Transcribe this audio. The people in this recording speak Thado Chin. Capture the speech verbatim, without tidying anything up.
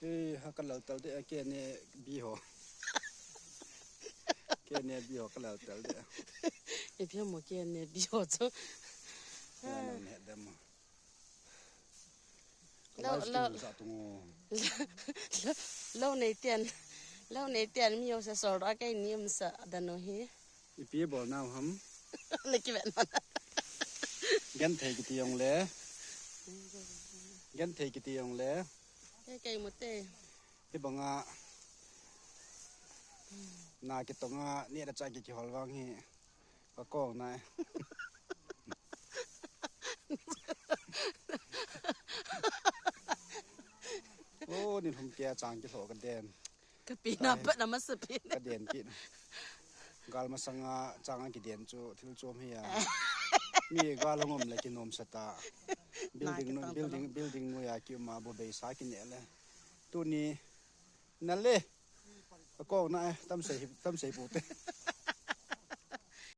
Eh, ha ka lal tal de, ke ne bi ho. Ke ne bi ho ka lal tal de. Ipi mo ke ne bi ho chu. Ya na ne dem. Lo, lo, lo nei tian. Lo nei tian mi ho se sol ra ke ni um sa da no hi. Ipi bol nau ham. Na ki vet man. Genthei kiti jong le. Genthei kiti jong le. Ke kei mu te. Hi banga na kitonga ni da cha ki kihol vang hi ka kong nai. Oh, ni lhum kia chang kilho ka den. Ka pi na pat na masa pi. Ka den kit. Gal masanga changa kiden chu thil chom hi a. Mi gal hong um le kinom sa ta. Building nu, building, building nu ya ki um a bo bei sa ki ne le. Tuni na le. Ka kong na eh, tam sei, tam sei pu te.